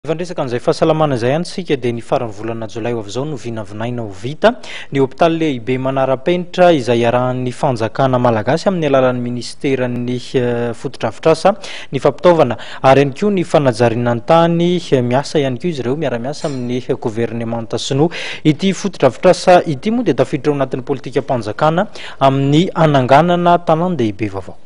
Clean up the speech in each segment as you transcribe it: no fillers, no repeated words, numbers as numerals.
Efa niresaka an'izay fahasalamana izay ihany isika dia ny faran'ny volana jolay ho avy izao no vinavinaina ho vita ny hopitaly lehibe manara-penitra izay iarahan'ny fanjakana malagasy amin'ny alalan'ny minisiteran'ny fotodrafitrasa ny fampitaovana ary ihany koa ny fanajariana ny tany. Miasa ihany koa izy ireo miara-miasa amin'ny governemanta sinoa. Ity fotodrafitrasa ity moa dia tafiditra ao anatin'ny politikam-panjakana amin'ny hananganana tanàn-dehibe vaovao.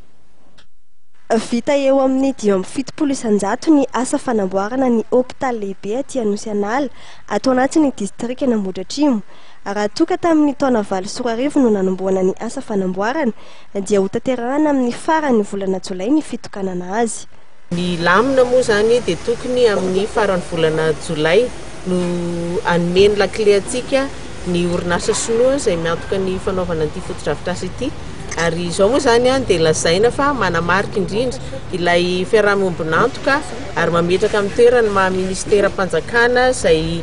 Vita eo amin'ny 75% ny asa fanamboarana ny hopitaly lehibe aty Anosy An'ala, ato anatin'ny distrikan'Ambohidratrimo. Raha toa ka tamin'ny taona 2008 no nanombohana ny asa fanamboarana, dia hotanterahana amin'ny faran'ny volana jolay ny fitokanana azy. Ny lamina moa izany dia tokony amin'ny faran'ny volana jolay no hanome ny lakile antsika ny orinasa sinoa izay miantoka ny fanaovana an'ity fotodrafitrasa ity. Ary izao moa izany dia lazaina fa manamarika indrindra ilay fiaraha-miombon'antoka ary mametraka amin'ny toerany maha minisiteram-panjakana izay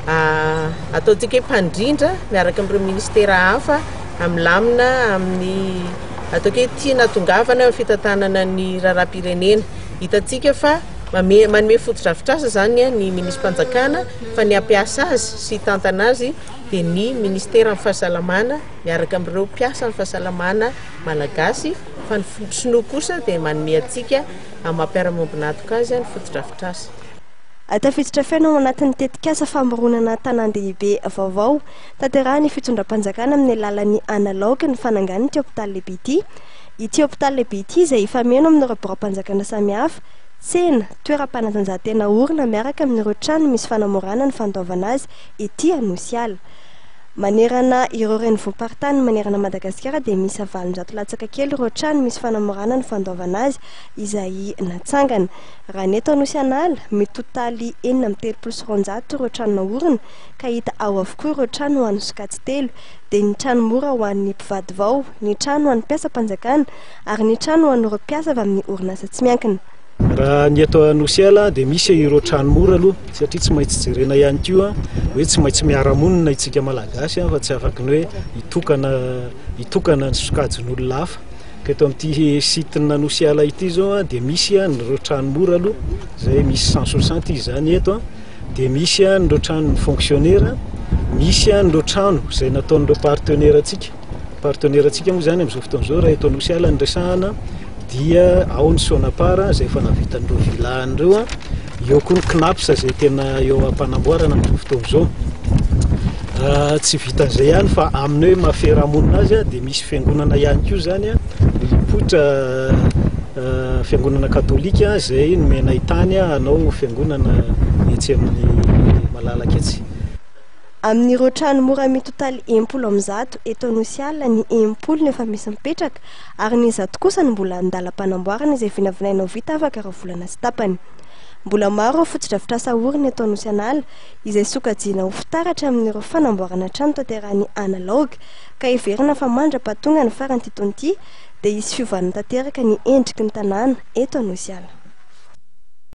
ataontsika hoe mpandrindra miaraka amin'ireo minisitera hafa amin'ny lamina amin'ny ataoko hoe tiana hatongavana amin'ny fitantanana ny raharaham-pirenena. Hitantsika fa manome fotodrafitrasa izany ny minisim-panjakana fa ny hampiasa azy sy hitantana azy dia ny minisiteran'ny fahasalamana miaraka amin'ireo mpiasan'ny fahasalamana malagasy fa ny sinoa kosa dia manome antsika amin'ny maha mpiara-miombon'antoka azy ny fotodrafitrasa. Tafiditra feno ao anatin'ny tetikasa famoronana tanàn-dehibe vaovao tanterahin'ny fitondram-panjakana amin'ny alalan'ny analogue ny fanangan'ity hopitaly lehibe ity. Ity hopitaly lehibe ity izay hifameno amin'ireo biraom-panjakana samihafa, tsena, toeram-panatanjahantena orina miaraka amin'ireo trano misy fanamorana ny fandoavana azy ety Anosiala. Manerana ireo renivohim-paritany manerana Madagasikara dia miisa 800 latsaka kely ireo trano misy fanamorana ny fandoavana azy izay natsangana. Raha ny eto Anosy An'ala, mitotaly 236 ireo trano naorina ka hita ao avokoa ireo trano ho an'ny sokajy telo dia ny trano mora ho an'ny mpivady vao, ny trano ho an'ny mpiasam-panjakana ary ny trano ho an'ireo mpiasa avy amin'ny orinasa tsy miankina. Raha ny eto Anosiala dia misy ireo trano mora aloha satria tsy maintsy jerena ihany koa hoe tsy maintsy miara-monina isika Malagasy fa tsy afaky ny hoe hitokana hitokana ny sokajin'olona hafa. Ka eto amin'ity site Anosiala ity izao dia misy an'ireo trano mora aloha izay misy 160 izy izany eto, dia misy an'ireo tranon'ny fonctionnaire, misy an'ireo trano izay nataon'ireo partenaire antsika. Partenaire antsika moa izany amin'izao fotoana izao raha eto Anosiala no resahana dia ao ny Sonapar izay efa nahavitan'ireo villa an'ireo, eo koa ny CNAPS izay tena eo am-panamboarana amin'izao fotoana izao. Tsy vitan'izay ihany fa amin'ny hoe maha fiarahamonina azy dia misy fiangonana ihany koa izany mipoitra fiangonana katolika izay nomenay tany hanao fiangonana etsy amin'ny malalaka etsy. Amin'ireo trano mora mitotaly 160 eto Anosiala ny 60 no efa misy mipetraka ary ny 100 kosa no mbola an-dalam-panamboarana izay vinavinaina ho vita afaka roa volana sy tapany. Mbola maro ireo fotodrafitrasa aorina eto Anosy An'ala izay sokajiana ho fitaratra amin'ireo fanamboarana trano tanterahin'ny Analogue ka heverina fa mandra-pahatonga ny faran'ity taona ity dia hisy fiovana tanteraka ny endriky ny tanàna eto Anosiala.